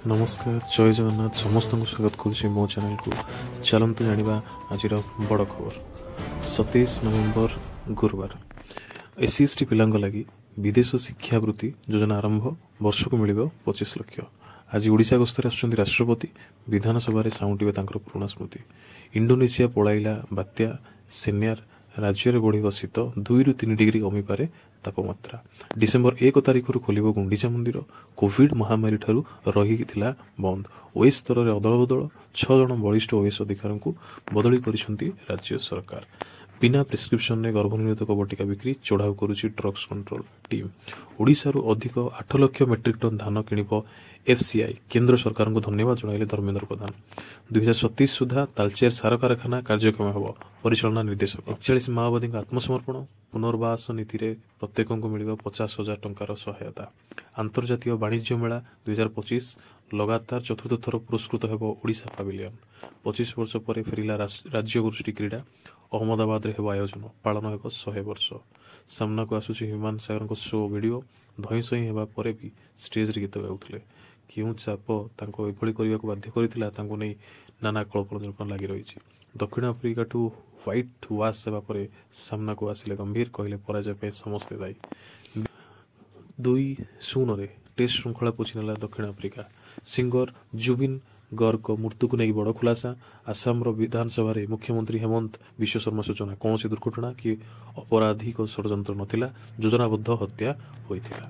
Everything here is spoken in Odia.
ନମସ୍କାର, ଜୟ ଜଗନ୍ନାଥ। ସମସ୍ତଙ୍କୁ ସ୍ୱାଗତ କରୁଛି ମୋ ଚ୍ୟାନେଲକୁ। ଚାଲନ୍ତୁ ଜାଣିବା ଆଜିର ବଡ଼ ଖବର। 27 ନଭେମ୍ବର ଗୁରୁବାର। ଏସ୍ ସି ଏସ୍ ଟି ପିଲାଙ୍କ ଲାଗି ବିଦେଶ ଶିକ୍ଷାବୃତ୍ତି ଯୋଜନା ଆରମ୍ଭ, ବର୍ଷକୁ ମିଳିବ 25 ଲକ୍ଷ। ଆଜି ଓଡ଼ିଶା ଗସ୍ତରେ ଆସୁଛନ୍ତି ରାଷ୍ଟ୍ରପତି, ବିଧାନସଭାରେ ସାଉଁଟିବେ ତାଙ୍କର ପୁରୁଣା ସ୍ମୃତି। ଇଣ୍ଡୋନେସିଆ ପଳାଇଲା ବାତ୍ୟା ସେନ୍ୟାର, ରାଜ୍ୟରେ ବଢ଼ିବ ଶୀତ, 2ରୁ 3 ଡିଗ୍ରୀ କମିପାରେ ତାପମାତ୍ରା। ଡିସେମ୍ବର 1 ତାରିଖରୁ ଖୋଲିବ ଗୁଣ୍ଡିଚା ମନ୍ଦିର। କୋଭିଡ୍ ମହାମାରୀଠାରୁ ରହିଥିଲା ବନ୍ଦ। ଓଏଏସ୍ ସ୍ତରରେ ଅଦଳବଦଳ, ଛଅ ଜଣ ବରିଷ୍ଠ ଓଏଏସ୍ ଅଧିକାରୀଙ୍କୁ ବଦଳି କରିଛନ୍ତି ରାଜ୍ୟ ସରକାର। ବିନା ପ୍ରେସ୍କ୍ରିପ୍ସନରେ ଗର୍ଭନିରୋଧକ ବଟିକା ବିକ୍ରି, ଚଢ଼ାଉ କରୁଛି ଡ୍ରଗ୍ସ କଣ୍ଟ୍ରୋଲ ଟିମ୍। ଓଡ଼ିଶାରୁ ଅଧିକ 8 ଲକ୍ଷ ମେଟ୍ରିକ୍ ଟନ୍ ଧାନ କିଣିବ ଏଫ୍ସିଆଇ, କେନ୍ଦ୍ର ସରକାରଙ୍କୁ ଧନ୍ୟବାଦ ଜଣାଇଲେ ଧର୍ମେନ୍ଦ୍ର ପ୍ରଧାନ। 2027 ସୁଦ୍ଧା ତାଲଚେର ସାର କାରଖାନା କାର୍ଯ୍ୟକ୍ଷମ ହେବ, ପରିଚାଳନା ନିର୍ଦ୍ଦେଶକ। 41 ମାଓବାଦୀଙ୍କ ଆତ୍ମସମର୍ପଣ। ପୁନର୍ବାସ ନୀତିରେ ପ୍ରତ୍ୟେକଙ୍କୁ ମିଳିବ 50,000 ଟଙ୍କାର ସହାୟତା। ଆନ୍ତର୍ଜାତୀୟ ବାଣିଜ୍ୟ ମେଳା 2025, ଲଗାତାର ଚତୁର୍ଥ ଥର ପୁରସ୍କୃତ ହେବ ଓଡ଼ିଶା ପାଭିଲିୟନ। 25 ବର୍ଷ ପରେ ଫେରିଲା ରାଜ୍ୟଗୋଷ୍ଠୀ କ୍ରୀଡ଼ା, ଅହମ୍ମଦାବାଦରେ ହେବ ଆୟୋଜନ, ପାଳନ ହେବ 100 ବର୍ଷ। ସାମ୍ନାକୁ ଆସୁଛି ହ୍ୟୁମାନ ସାଗରଙ୍କ ଶୋ ଭିଡ଼ିଓ। ଧଇଁସଇଁ ହେବା ପରେ ବି ଷ୍ଟେଜରେ ଗୀତ ଗାଉଥିଲେ। କେଉଁ ଚାପ ତାଙ୍କୁ ଏଭଳି କରିବାକୁ ବାଧ୍ୟ କରିଥିଲା, ତାଙ୍କୁ ନେଇ ନାନା କଳ୍ପନା ଜଳ୍ପନା ଲାଗି ରହିଛି। ଦକ୍ଷିଣ ଆଫ୍ରିକାଠୁ ହ୍ୱାଇଟ୍ ୱାଶ୍ ହେବା ପରେ ସାମ୍ନାକୁ ଆସିଲେ ଗମ୍ଭୀର, କହିଲେ ପରାଜୟ ପାଇଁ ସମସ୍ତେ ଦାୟୀ। 2-0ରେ ଟେଷ୍ଟ ଶୃଙ୍ଖଳା ପୋଛି ନେଲା ଦକ୍ଷିଣ ଆଫ୍ରିକା। ସିଙ୍ଗର ଜୁବିନ ଗର୍ଗଙ୍କ ମୃତ୍ୟୁକୁ ନେଇ ବଡ଼ ଖୁଲାସା। ଆସାମର ବିଧାନସଭାରେ ମୁଖ୍ୟମନ୍ତ୍ରୀ ହେମନ୍ତ ବିଶ୍ୱଶର୍ମା ସୂଚନା, କୌଣସି ଦୁର୍ଘଟଣା କି ଅପରାଧିକ ଷଡ଼ଯନ୍ତ୍ର ନଥିଲା, ଯୋଜନାବଦ୍ଧ ହତ୍ୟା ହୋଇଥିଲା।